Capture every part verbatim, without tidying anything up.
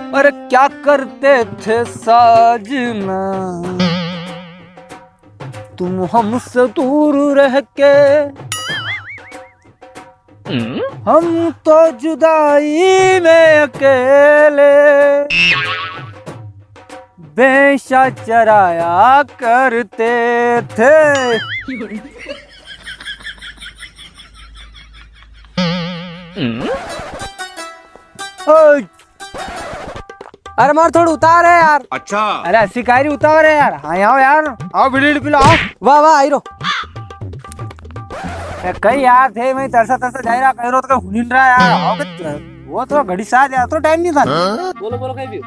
अरे क्या करते थे साजना तुम हमसे दूर रह के, हम तो जुदाई में अकेले भैंसा चराया करते थे। ओए, अरे मार थोड़ा उतार है यार। अच्छा। अरे अस्सी कायरी उतार है यार। हाँ आओ यार, आओ बीड़ी पी लो, आओ। वाह वाह आई रो। ए, कई यार थे मैं तरसा तरसा जाई रहा, कह रो तो हुनिन रहा यार। आओ के, वो तो घड़ी साथ यार, तो टाइम नहीं था। बोलो बोलो कई भी।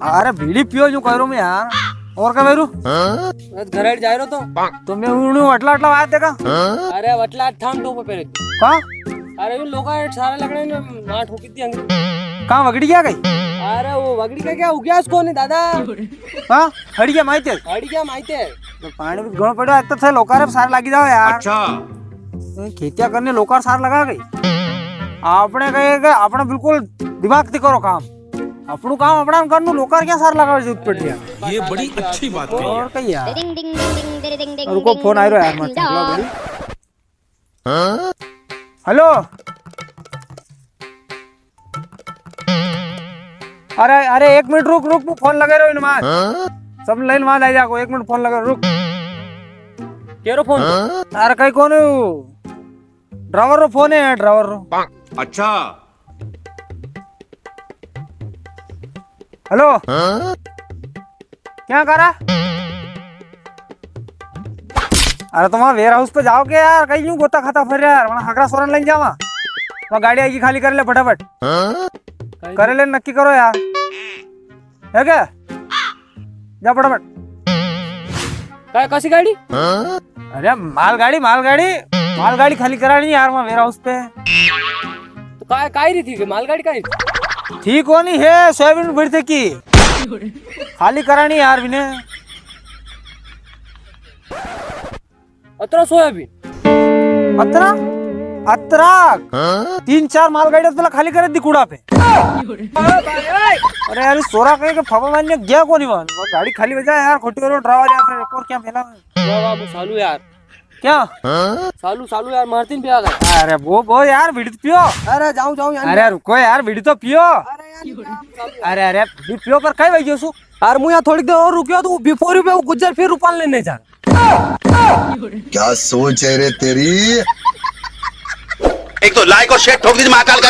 अरे बीड़ी पियो यूं कह रो मैं यार। और का बेरू? बस घर हट जाए रो तो। तो मैं उन्हें वटला वटला बात देखा। अरे वटला ठाम टोपो पहले। कहाँ? अरे वो लोग सारा लगने में मार ठोकी थी अंग्रेज। कहाँ वगड़ी गया कई? अरे वो वगड़ी का क्या हो गया उसको नहीं दादा। हाँ, हड़ी गया माहिते। हड़ी गया माहिते। तो पानी भी घणो पड़ो, एक तो थे लोकार सार लागी जाओ यार। अच्छा। तो खेतिया करने लोकार सार लगा गई। आपने कहे कि आपने बिल्कुल दिमाग से करो काम। अपणु काम अपणा करनु, लोकार क्या सार लगावे जरूरत पड़ रही है? ये बड़ी अच्छी बात कही। और कही यार। रुको, फोन आ रहा है यार, मत छेड़ो बड़ी। हेलो। अरे, अरे, एक मिनट रुक, रुक, फोन लगे रहो इनमार। सब लाइन वहां ले जाको, एक मिनट फोन लगे, रुक। केरो फोन? अरे, कई कोनी, ड्राइवर रो फोन है, ड्राइवर रो। अच्छा। हेलो। हाँ? क्या करा? अरे तुम वेयर हाउस पे जाओ के यार, कई यूं गोता खाता फिर रहा यार, वहां हगरा सोरन लेने जावा। वहां गाड़ी आएगी, खाली कर ले फटाफट। हाँ? करे ले, नक्की करो यार। है क्या? जा फटाफट। काय, कसी गाड़ी? अरे मालगाड़ी, मालगाड़ी, मालगाड़ी खाली करानी यार, वहाँ वेयर हाउस पे। तो काय, काय री थी के मालगाड़ी काय री थी? ठीक होनी है, सोयाबीन भरते की। खाली करानी यार विने। अतरा सोयाबीन? अतरा? अतरा? तीन चार मालगाड़ी तो खाली करे दी कूड़ा पे। अरे यार, सोरा कहे के फाफा मारने गया कोनी मान। वो गाड़ी खाली बजा यार, खोटी करो, ड्राइवर यार, फिर एक और क्या मेला में। वाह, वाह, वो सालू यार। क्या? सालू, सालू यार, मारतीन पे आ गया। अरे वो, वो यार, बीड़ी तो पियो। अरे जाऊं, जाऊं यार। अरे रुको यार, बीड़ी तो पियो। अरे यार, सालू यार। अरे, अरे, बीड़ी पियो पर कई वई गयो सु? यार, मु यहाँ थोड़ी देर और रुकियो तो वो बिफोर पे वो गुज्जर फिर रूपाल लेने जा। क्या सोच है रे तेरी? एक तो लाइक और शेयर ठोक दीजिए महाकाल का।